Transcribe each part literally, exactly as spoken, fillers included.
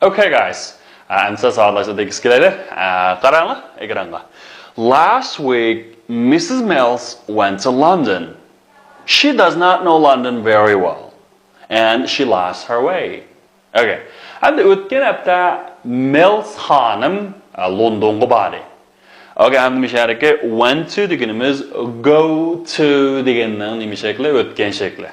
Okay, guys. ئەمسە ساۋاتلاشتۇرۇپ كېلەيلى. قاراڭلار ئېكرانغا. Last week, Missus Mills went to London. She does not know London very well, and she lost her way. Okay. ئەمدى ئۆتكەن ھەپتە مېلس خانىم لوندونغا باردى. Okay، ئەمدى مۇشۇ يەردىكى went to دېگىنىمىز go to دېگەننىڭ نېمە شەكلى؟ ئۆتكەن شەكلى.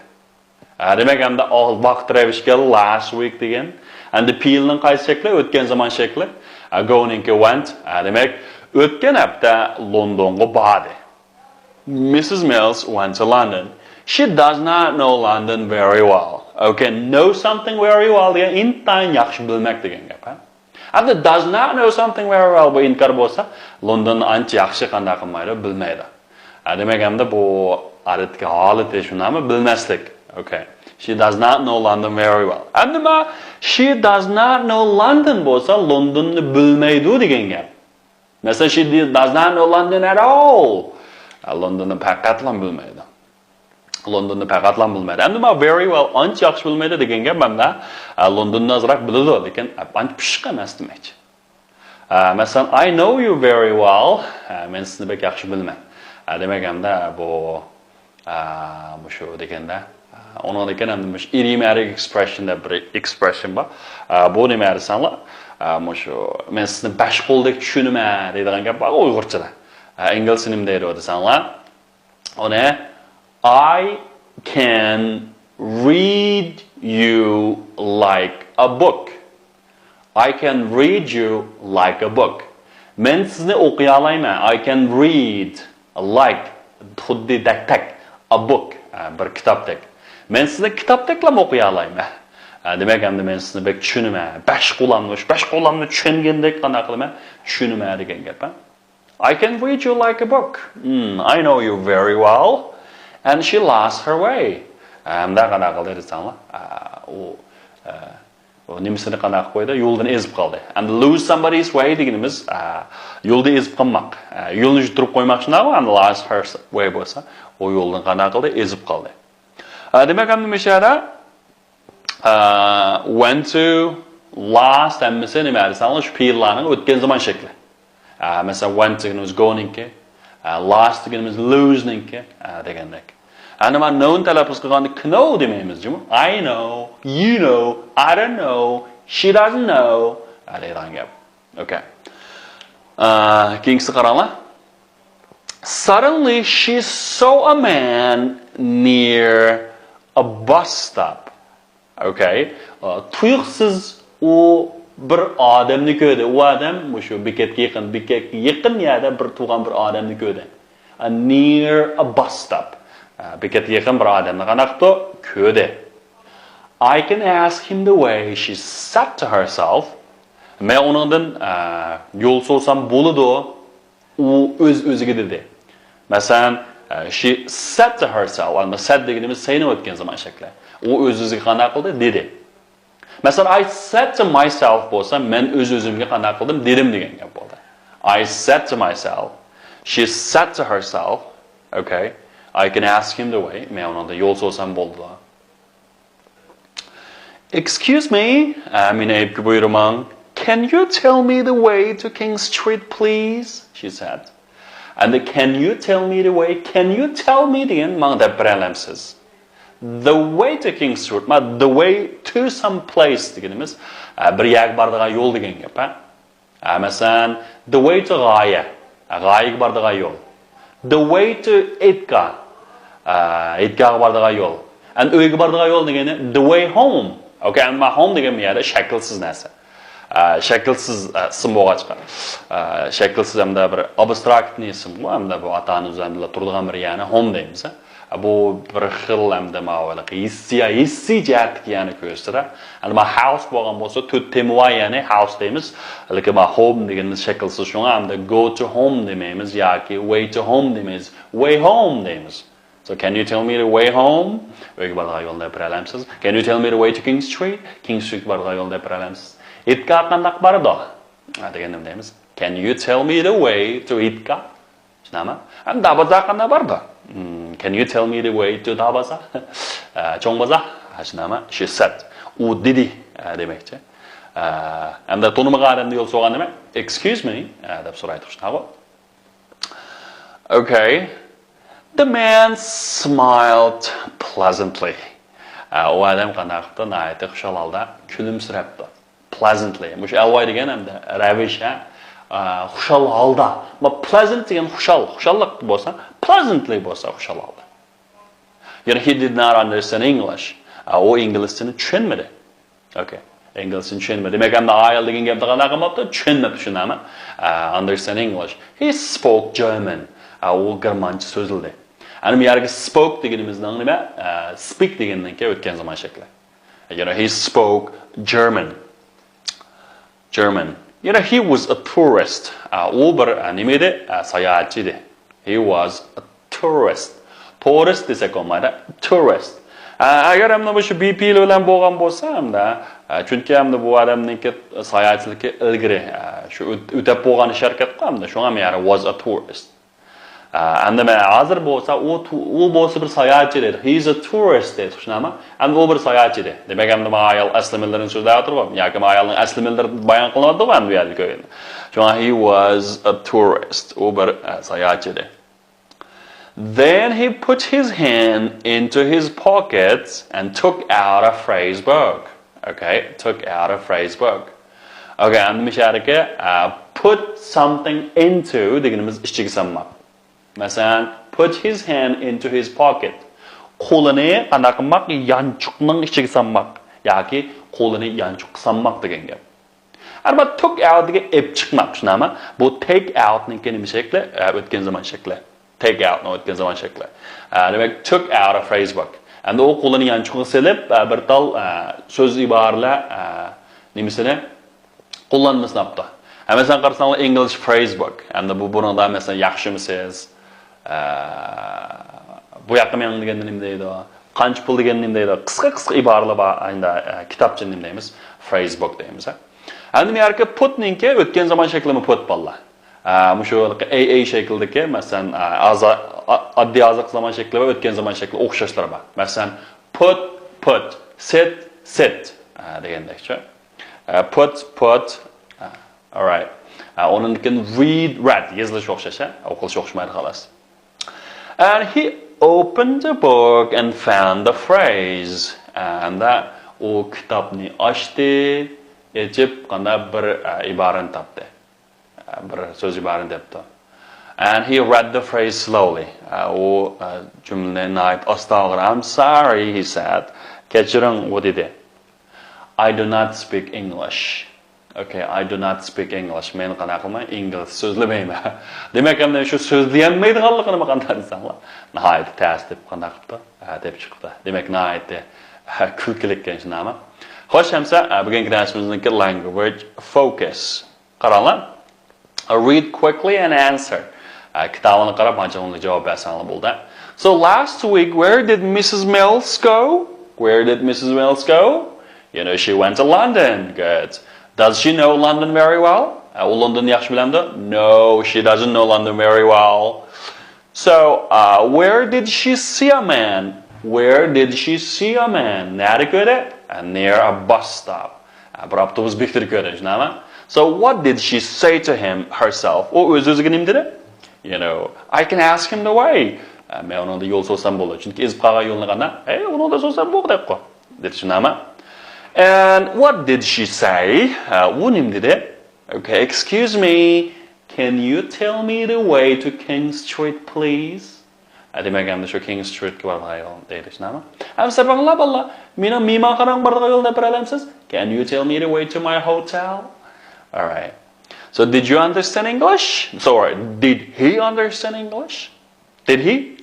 ھە، دېمەك، ئەمدى ۋاقىت رەۋىشكە last week دېگەن. ئەمدى پېئىلنىڭ قايسى شەكلى؟ ئۆتكەن زامان شەكلى. ھە، go نىڭكى went. ھە، دېمەك، ئۆتكەن ھەپتە لوندونغا باردى. Missus Mills went to London. She does not know London very well. Okay، know something very well دېگەن ئىنتايىن ياخشى بىلمەك دېگەن گەپ. ھە؟ ئەمدى does not know something very well بۇ ئىنكار بولسا، لوندوننى ئانچە ياخشى قانداق قىلمايدۇ، بىلمەيدۇ. ھە، دېمەك، ئەمدى بۇ ئادەتتىكى ھالىتى شۇنداقمۇ؟ بىلمەسلىك. Okay. She does not know London very well. ئەمدى ما she does not know London بولسا، لوندوننى بىلمەيدۇ دېگەن گەپ. مەسىلەن، she does not know London at all. ھە، لوندوننى پەقەتلا بىلمەيدۇ. لوندوننى پەقەتلا بىلمەيدۇ. ئەمدى ما very well ئانچە ياخشى بىلمەيدۇ دېگەن گەپ مەنىدە، ئە، لوندوننى ئازراق بىلىدۇ، لېكىن ئانچە پىششىق ئەمەس دېمەكچى. ئە، مەسىلەن، I know you very well. ئە، مەن سىزنى بەك ياخشى بىلىمەن. ئە، دېمەك، ئەمدى بۇ، ئە، مۇشۇ دېگەندە، ئە، ئۇنىڭدىن كېيىن ئەمدى مۇشۇ ئىدىيوماتىك ئېكسپرېششن دەپ بىر ئېكسپرېششن بار. ئە، بۇ نېمە دېسەڭلار، ئە، مۇشۇ مەن سىزنى بەش قولدەك چۈشىنىمەن دەيدىغان گەپ بار ئۇيغۇرچىدا. ئە، ئىنگلىزچە نېمە دەيدۇ دېسەڭلار، ئۇنى I can read you like a book. I can read you like a book. مەن سىزنى ئوقۇيالايمەن. I can read like، خۇددى دەكتەك، a book، ئە، بىر كىتابتەك. مەن سىزنى كىتابتەكلا ئوقۇيالايمەن. ئە، دېمەك، ئەمدى مەن سىزنى بەك چۈشىنىمەن. بەش قولامنى، شۇ بەش قولامنى چۈشەنگەندەك قانداق قىلىمەن؟ چۈشىنىمەن دېگەن گەپ، ھە؟ I can read you like a book. Hmm, I know you very well. And she lost her way. ئەمدى قانداق قىلدى دېسەڭلار، ئە، ئۇ، ئە، ئۇ نېمىسىنى قانداق قىلىپ قويدى؟ يولدىن ئېزىپ قالدى. ئەمدى lose somebody's way دېگىنىمىز، ئە، يولدا ئېزىپ قالماق. ئە، يولنى يۈتتۈرۈپ قويماق شۇنداقمۇ؟ ئەمدى lost her way بولسا، ئۇ يولدىن قانداق قىلدى؟ ئېزىپ قالدى. ئە، دېمەك، ئەمدى مۇشۇ يەردە ئە، went to، lost ھەممىسى نېمە دېسەڭلار، شۇ پېئىللارنىڭ ئۆتكەن زامان شەكلى. ئە، مەسىلەن، went دېگىنىمىز go نىڭكى، ئە، lost دېگىنىمىز lose نىڭكى، ئە، دېگەندەك. ئەنە مانا knowنى تەلەپپۇز قىلغاندا كنو دېمەيمىز جۇمۇ. I know، you know، I don't know، she doesn't know، ئە، دەيدىغان گەپ. Okay. ئە، كېيىنكىسىگە قاراڭلار. Suddenly she saw a man near a bus stop. Okay. ئە، تۇيۇقسىز ئۇ بىر ئادەمنى كۆردى. ئۇ ئادەم مۇشۇ بېكەتكە يېقىن، بېكەتكە يېقىن يەردە بىر تۇرغان بىر ئادەمنى كۆردى. ئە، near a bus stop. ئە، بېكەتكە يېقىن بىر ئادەمنى قانداق قىپتۇ؟ كۆردى. I can ask him the way, she said to herself. مەن ئۇنىڭدىن، ئە، يول سورىسام بولىدۇ. ئۇ ئۆز-ئۆزىگە دېدى. مەسىلەن، ئە، she said to herself، ئەمما said دېگىنىمىز say نىڭ ئۆتكەن زامان شەكلى. ئۇ ئۆز-ئۆزىگە قانداق قىلدى؟ دېدى. مەسىلەن، I said to myself بولسا، مەن ئۆز-ئۆزۈمگە قانداق قىلدىم؟ دېدىم دېگەن گەپ بولدى. I said to myself، she said to herself، okay، I can ask him the way، مەن ئۇنىڭدىن يول سورىسام بولىدۇ. Excuse me، ئە، مېنى ئەيىبكە بۇيرۇماڭ. Can you tell me the way to King Street, please? she said. ئەمدى can you tell me the way? Can you tell me دېگەن ماڭا دەپ بېرەلەمسىز؟ The way to King Street، ما the way to some place دېگىنىمىز، ئە، بىر يەرگە بارىدىغان يول دېگەن گەپ، ھە؟ ئە، مەسىلەن، the way to غايە، ئە، غايىگە بارىدىغان يول. The way to ئېتىكا، ئە، ئېتىكاغا بارىدىغان يول. ئەمدى ئۆيگە بارىدىغان يول دېگىنى the way home. Okay، ئەمما home دېگەن بۇ يەردە شەكىلسىز نەرسە. ئە، شەكىلسىز، ئە، ئىسىم بولغاچقا. ئە، شەكىلسىز ھەمدە بىر ئابستراكتنى ئىسىمغۇ، ھەمدە بۇ ئاتا-ئانا ئۆزى بىلەن تۇرىدىغان بىر يەرنى home دەيمىز. بۇ بىر خىل ئەمدى ماۋۇ ھېسسىي، ھېسسىي جەھەتتىكى يەنە كۆرسىتىدۇ. ئەمدى مانا house بولغان بولسا تۆت تېما بار، يەنى house دەيمىز. لېكىن مانا home دېگىنىمىز شەكىلسىز، شۇڭا ئەمدى go to home دېمەيمىز ياكى way to home دېمەيمىز. Way home دەيمىز. So can you tell me the way home? ئۆيگە بارىدىغان يولنى دەپ بېرەلەمسىز؟ Can you tell me the way to King Street? King Streetكە بارىدىغان يولنى دەپ بېرەلەمسىز؟ ئېتىكاغا قانداق بارىدۇ؟ ھە، دېگەندە نېمە دەيمىز؟ Can you tell me the way to ئېتىكا؟ شۇنداقمۇ؟ ھەم دابازا قانداق بارىدۇ؟ Hmm, can you tell me the way to دابازا؟ ئە، چوڭ بازار؟ ھە، شۇنداقمۇ؟ She said. ئۇ دېدى، ئە، دېمەكچى. ئە، ئەمدى تونۇمىغان ئادەمدە يول سورىغان نېمە؟ Excuse me، ئە، دەپ سورايدۇ، شۇنداققۇ؟ Okay. The man smiled pleasantly. ئە، ئۇ ئادەم قانداق قىپتۇ؟ ناھايىتى خۇشال ھالدا كۈلۈمسىرەپتۇ. Pleasantly. مۇشۇ ئەلۋاي دېگەن ئەمدى رەۋىش، ھە؟ ئە، خۇشال ھالدا. ما pleasant دېگەن خۇشال، خۇشاللىق بولسا، pleasantly بولسا خۇشال ھالدا. يەنى he did not understand English. ئە، ئۇ ئىنگلىزچىنى چۈشەنمىدى. Okay. ئىنگلىزچىنى چۈشەنمىدى. دېمەك، ئەمدى ئايال دېگەن گەپنى قانداق قىلماپتۇ؟ چۈشەنمەپتۇ، شۇنداقمۇ؟ ئە، understand English. He spoke German. ئە، ئۇ گېرمانچە سۆزلىدى. ئەنە بۇ يەرگە spoke دېگىنىمىزنىڭ نېمە؟ ئە، speak دېگەننىڭكى ئۆتكەن زامان شەكلى. You know, he spoke German. German. You know, he was a tourist. ئە، ئۇ بىر، ئە، نېمە ئىدى؟ ئە، ساياھەتچى ئىدى. He was a tourist. Tourist دېسەك بولمايدۇ. Tourist. ئە، ئەگەر ئەمدى مۇشۇ be بىلەن بولغان بولسا ئەمدى، ئە، چۈنكى ئەمدى بۇ ئادەمنىڭكى ساياھەتچىلىكى ئىلگىرى، ئە، شۇ ئۆت-، ئۆتەپ بولغان شىركەتقۇ ئەمدى، شۇڭا مەن يەنە was a tourist. ئە، ئەمدى مەن ھازىر بولسا ئۇ تو-، ئۇ بولسا بىر ساياھەتچى دەيدۇ. He's a tourist دەيدۇ، شۇنداقمۇ؟ ئەمدى ئۇ بىر ساياھەتچى دەيدۇ. دېمەك، ئەمدى ما ئايال ئەسلىمىلىرىنى سۆزلەۋاتىدۇ ياكى ما ئايالنىڭ ئەسلىمىلىرى بايان قىلىنىۋاتىدۇ ئەمدى بۇ يەردە كۆرگەندە. شۇڭا he was a tourist. ئۇ بىر، ئە، ساياھەتچى دەيدۇ. Then he put his hand into his pockets and took out a phrase book. Okay, took out a phrase book. Okay, ئەمدى مۇشۇ يەردىكى، ئە، put something into دېگىنىمىز ئىچىگە سالماق. مەسىلەن، put his hand into his pocket. قولىنى قانداق قىلماق؟ يانچۇقنىڭ ئىچىگە سالماق ياكى قولىنى يانچۇققا سالماق دېگەن گەپ. ئەمما took out دېگەن ئېلىپ چىقماق، شۇنداقمۇ؟ بۇ take out نىڭكى نېمە شەكلى؟ ئە، ئۆتكەن زامان شەكلى. Take out نىڭ ئۆتكەن زامان شەكلى. ئە، دېمەك، took out a phrase book. ئەمدى ئۇ قولىنى يانچۇقىغا سېلىپ، ئە، بىر تال، ئە، سۆز ئىبارىلەر، ئە، نېمىسىنى قوللانما سىناپتۇ. ھە، مەسىلەن، قارىساڭلار، English phrase book. ئەمدى بۇ، بۇنىڭدا، مەسىلەن، ياخشىمۇسىز؟ ئە، بۇ ياققا مېڭىڭ دېگەندە نېمە دەيدۇ؟ قانچە پۇل دېگەندە نېمە دەيدۇ؟ قىسقا، قىسقا ئىبارىلەر بار. ئەمدى، ئە، كىتابچىنى نېمە دەيمىز؟ Phrase book دەيمىز، ھە؟ ئەمدى بۇ يەرگە put نىڭكى ئۆتكەن زامان شەكلىمۇ put بالىلار. ئە، مۇشۇ A A شەكلىدىكى، مەسىلەن، ئە، ھازا-، ئا-، ئاددىي ھازىرقى زامان شەكلى ۋە ئۆتكەن زامان شەكلى ئوخشاشلىرى بار. مەسىلەن، put، put، sit، sit، ئە، دېگەندەكچە. ئە، put، put. ئە، alright. ئە، ئۇنىڭدىن كېيىن read، read. يېزىلىشى ئوخشاش، ھە؟ ئوقۇلۇشى ئوخشىمايدۇ، خالاس. And he opened the book and found the phrase. ئە، ئەمدى ئۇ كىتابنى ئاچتى، ئېچىپ، قانداق بىر، ئە، ئىبارىنى تاپتى. ئە، بىر سۆز ئىبارىنى تاپتى. And he read the phrase slowly. ئە، ئۇ، ئە، جۈملىنى ناھايىتى ئاستا ئوقۇدى. I'm sorry, he said. كەچۈرۈڭ، ئۇ دېدى. I do not speak English. Okay, I do not speak English. مەن قانداق قىلماي؟ ئىنگلىزچە سۆزلىمەيمەن. دېمەك، ئەمدى شۇ سۆزلىيەلمەيدىغانلىقىنىمۇ قانداق دېسەڭلار؟ ناھايىتى تەس دەپ قانداق قىپتۇ؟ ھە، دەپ چىقىپتۇ. دېمەك، ناھايىتى، ھە، كۈلكىلىككەن شۇنداقمۇ؟ خوش، ئەمسە، ئە، بۈگۈنكى دەرسىمىزنىڭكى language focus. قاراڭلار. Read quickly and answer. ئە، كىتابىنى قاراپ، مانا جاۋاب بەرسەڭلار بولدى. So last week, where did Missus Mills go? Where did Missus Mills go? You know, she went to London. Good. Does she know London very well? ئە، ئۇ لوندوننى ياخشى بىلەمدۇ؟ No, she doesn't know London very well. So, uh, where did she see a man? Where did she see a man? نەدە كۆردى؟ Uh, near a bus stop. Uh, بىر ئاپتوبۇس بېكىتىدە كۆردى، شۇنداقمۇ؟ So, what did she say to him herself? ئۇ ئۆز-ئۆزىگە نېمە دېدى؟ You know, I can ask him the way. Uh, مەن ئۇنىڭدىن يول سورىسام بولىدۇ. چۈنكى ئېزىپ قالغان يولنى قانداق؟ ھەي، ئۇنىڭدىن سورىسام بولدى دەپقۇ. دېدى، شۇنداقمۇ؟ And what did she say? Uh, ئۇ نېمە دېدى؟ Okay, excuse me, can you tell me the way to King Street, please? ئە، دېمەك، ئەمدى شۇ كىڭ سترىتكە بارغىلى دەيدۇ، شۇنداقمۇ؟ ئەمدى سەپەڭلار بالىلار، مېنىڭ مېھمانخانامغا بارىدىغان يولنى دەپ بېرەلەمسىز؟ Can you tell me the way to my hotel? Alright. So, did you understand English? Sorry, did he understand English? Did he?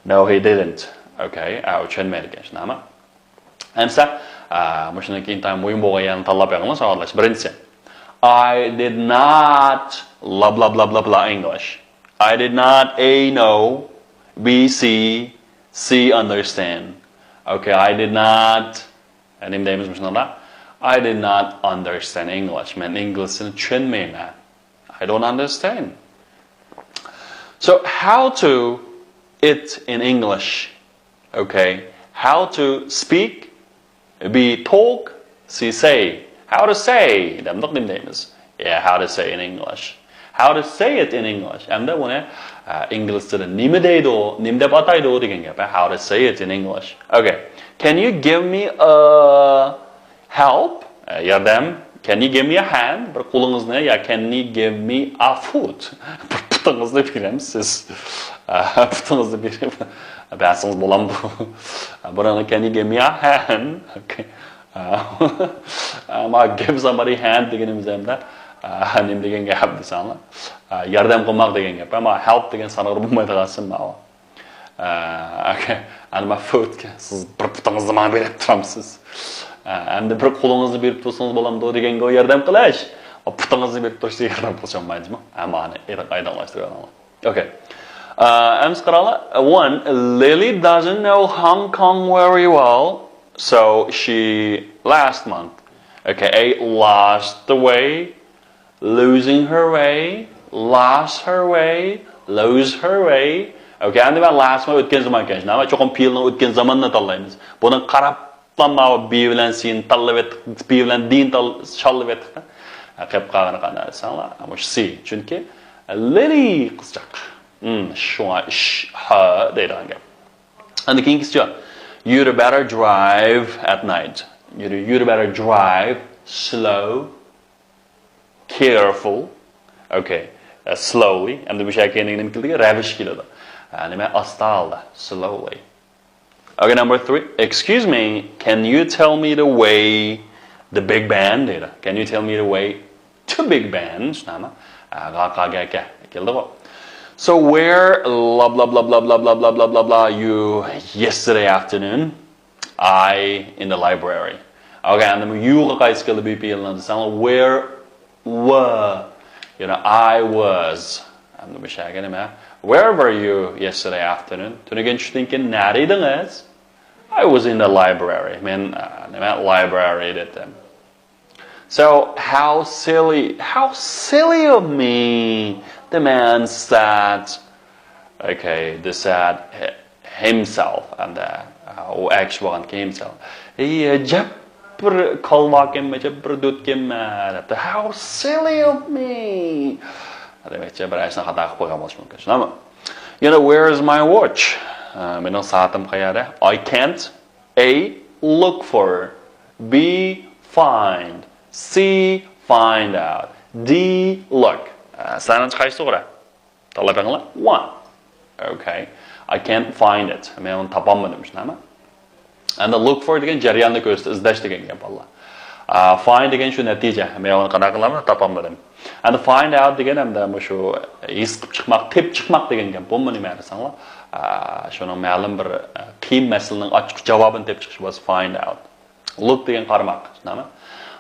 No, he didn't. Okay, ئە، چۈشەنمەيدىكەن، شۇنداقمۇ؟ ئەمسە، ئە، مۇشۇنىڭ كېيىن تايىن مۇھىم بولغان يەرنى تاللاپ بېقىڭلار، ساۋاقداش. بىرىنچىسى. I did not blah, blah, blah, blah, blah English. I did not A know, B see, C understand. Okay, I did not، ئە، نېمە دەيمىز مۇشۇنىڭدا؟ I did not understand English. مەن ئىنگلىزچىنى چۈشەنمەيمەن. I don't understand. So, how to eat in English? Okay. How to speak, B talk, C say. How to say دەمدۇق، نېمە دەيمىز؟ Yeah, how to say in English. How to say it in English. ئەمدى بۇنى ئە، ئىنگلىز تىلى نېمە دەيدۇ، نېمە دەپ ئاتايدۇ دېگەن گەپ. How to say it in English. Okay. Can you give me a help? ئە، ياردەم. Can you give me a hand? بىر قولىڭىزنى يا can you give me a foot? بىر پۇتىڭىزنى بېرەمسىز؟ ئە، پۇتىڭىزنى بېرىپ بەرسىڭىز بولامدۇ؟ بۇنىڭغا can you give me a hand? Okay. ما give somebody hand دېگىنىمىز ھەمدە نېمە دېگەن گەپ دېسەڭلار، ياردەم قىلماق دېگەن گەپ. ئەمما help دېگەن سانغىلى بولمايدىغان ئىسىم ماۋۇ. Okay. ئەنە ما foot، سىز بىر پۇتىڭىزنى ماڭا بېرىپ تۇرامسىز؟ ئەمدى بىر قولىڭىزنى بېرىپ تۇرسىڭىز بولامدۇ دېگەنگە ياردەم قىلىش. پۇتىڭىزنى بېرىپ تۇرۇشتا ياردەم قىلىشالمايدىمۇ؟ ئەمما ئەنە ئېنىق ئايدىڭلاشتۇرۇۋېلىڭلار. Okay. ئەمسە قاراڭلار. One, Lily doesn't know Hong Kong very well, so she last month. Okay, lost the way, losing her way, lost her way, lose her way. Okay, ئەمدى مەن last month ئۆتكەن زامان ئىكەن. شۇنداقمۇ؟ چوقۇم پېئىلنىڭ ئۆتكەن زامانىنى تاللايمىز. بۇنى قاراپ ماۋۇ B بىلەن C نى تاللىۋەتتۇق، B بىلەن D نى تال-، شاللىۋەتتۇق. قېلىپ قالغىنى قانداق دېسەڭلار، مۇشۇ C. چۈنكى Lily قىزچاق. Hmm, شۇڭا ش، ھ دەيدىغان گەپ. ئەندى كېيىنكىسىچۇ؟ You'd better drive at night. You'd, you'd better drive slow, careful. Okay. Slowly. ئەمدى بۇ شەكىلدىن نېمە كېلىدۇ؟ رەۋىش كېلىدۇ. نېمە؟ ئاستا ھالدا. Slowly. Okay, number three. Excuse me, can you tell me the way the Big Ben دەيدۇ. Can you tell me the way to Big Ben? شۇنداقمۇ؟ غا قا گە كە كەلدىغۇ. So where blah blah blah blah blah blah blah blah blah blah you yesterday afternoon? I in the library. Okay, ئەمدى بۇ you غا قايسى كېلىدۇ بۇ پېئىلنىڭ دېسەڭ، where were، يەنى I was. ئەمدى بۇ شەگە نېمە؟ Where were you yesterday afternoon? تۈنۈگۈن چۈشتىن كېيىن نەدە ئىدىڭىز؟ I was in the library. مەن نېمە، library دېدىم. So how silly, how silly of me, the man said. Okay, the said himself and the ئۇ ئەكشى بولغان كېيىن ھىمسېلف. ئەي، ئەجەب بىر كالۋاكەنمەن، ئەجەب بىر دۆتكەنمەن دەپتۇ. How silly of me. دېمەكچى، بىر ئىشنى خاتا قىلىپ قويغان بولۇشى مۇمكىن. شۇنداقمۇ؟ يەنە where is my watch? مېنىڭ سائىتىم قەيەردە؟ I can't A, look for. B, find. C, find out. D, look. سىلەرنىڭ قايسى توغرا؟ تاللاپ بېقىڭلار. One. Okay. I can't find it. مەن ئۇنى تاپالمىدىم، شۇنداقمۇ؟ ئەمدى look for دېگەن جەرياننى كۆرسىتىدۇ، ئىزدەش دېگەن گەپ، بالىلار. Find دېگەن شۇ نەتىجە. مەن ئۇنى قانداق قىلىمەن؟ تاپالمىدىم. ئەمدى find out دېگەن ئەمدى مۇشۇ ھېس قىلىپ چىقماق، تېپىپ چىقماق دېگەن گەپ. بۇمۇ نېمە دېسەڭلار؟ شۇنىڭ مەلۇم بىر قىيىن مەسىلىنىڭ ئاچقۇچ جاۋابىنى تېپىپ چىقىش بولسا find out. Look دېگەن قارىماق. شۇنداقمۇ؟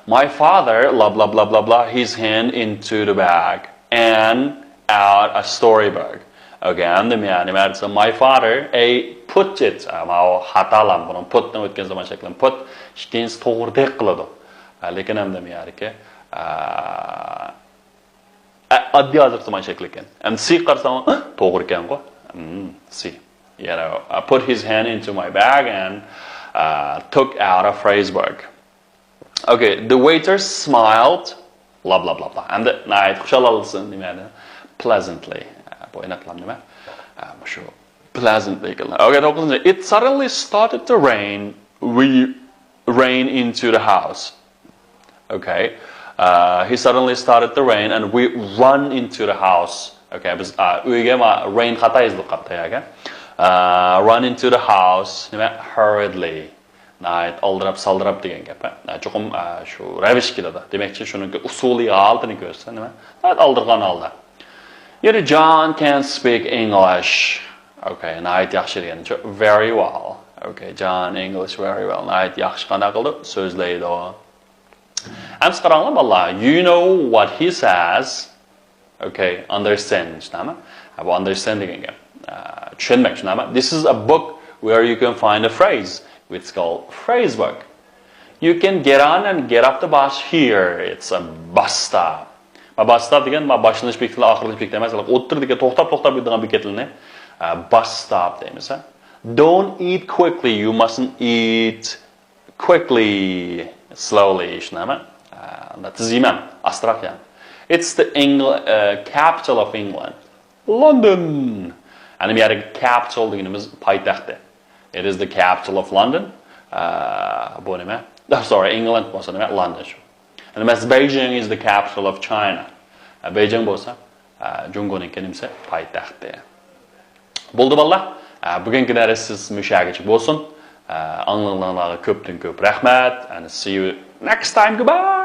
My father، blah blah blah blah blah, his hand into the bag and out a storybook. Okay, ئەمدى يەنى نېمە دېسە، my father، a، put it. ماۋۇ خاتالام، بۇنىڭ put نىڭ ئۆتكەن زامان شەكلىنى put، ئىككىنچىسى توغرىدەك قىلىدۇ. لېكىن ئەمدى يەنىكى ئاددىي ھازىرقى زامان شەكلى ئىكەن. ئەمدى C قارىساڭ، توغرا ئىكەنغۇ. C. You know, I put his hand into my bag and uh, took out a phrase book. Okay, the waiter smiled, blah blah blah blah. ئەمدى ناھايىتى خۇشال ھالدا نېمە دېدى؟ Pleasantly. بۇ ئېنىقلام نېمە؟ مۇشۇ pleasantly. Okay, توققۇزىنچى. It suddenly started to rain. We ran into the house. Okay. Uh, he suddenly started to rain and we run into the house. Okay, بىز ئۆيگە، rain خاتا يېزىلىپ قاپتۇ يەرگە. Run into the house. نېمە؟ Hurriedly. ناھايىتى ئالدىراپ سالدىراپ دېگەن گەپ. چوقۇم شۇ رەۋىش كېلىدۇ. دېمەكچى، شۇنىڭكى ئۇسۇلىي ھالىتىنى كۆرسىتىدۇ. نېمە؟ ناھايىتى ئالدىرىغان ھالدا. يەنى John can speak English. Okay, ناھايىتى ياخشى دېگەنچە very well. Okay, John English very well. ناھايىتى ياخشى قانداق قىلىدۇ؟ سۆزلەيدۇ. ئەمسە قاراڭلار، بالىلار. You know what he says. Okay, understand. شۇنداقمۇ؟ بۇ understand دېگەن گەپ. چۈشەنمەك، شۇنداقمۇ؟ This is a book where you can find a phrase. It's called phrase book. You can get on and get off the bus here. It's a bus stop. ما bus stop دېگەن ما باشلىنىش بېكىتى، ئاخىرلىنىش بېكىتى ئەمەس، ئوتتۇرىدىكى توختاپ، توختاپ كېتىدىغان بېكەتلەرنى bus stop دەيمىز. Don't eat quickly. You mustn't eat quickly, slowly. شۇنداقمۇ؟ ئە، تىزىمەن، ئاستىراق يەڭ. It's the Engl- uh, capital of England. London. يەنى بۇ يەردىكى capital دېگىنىمىز پايتەختى. It is the capital of London. ئە، بۇ نېمە؟ Sorry, England بولسا نېمە؟ London شۇ. يەنى مەسىلەن، Beijing is the capital of China. ئە، بېيجىڭ بولسا، ئە، جۇڭگونىڭكى نېمىسى؟ پايتەختى. بولدى بالىلار. ئە، بۈگۈنكى دەرسىمىز مۇشۇ يەرگىچە بولسۇن. ئە، ئاڭلىغىنىڭلارغا كۆپتىن كۆپ رەھمەت. And see you next time. Goodbye.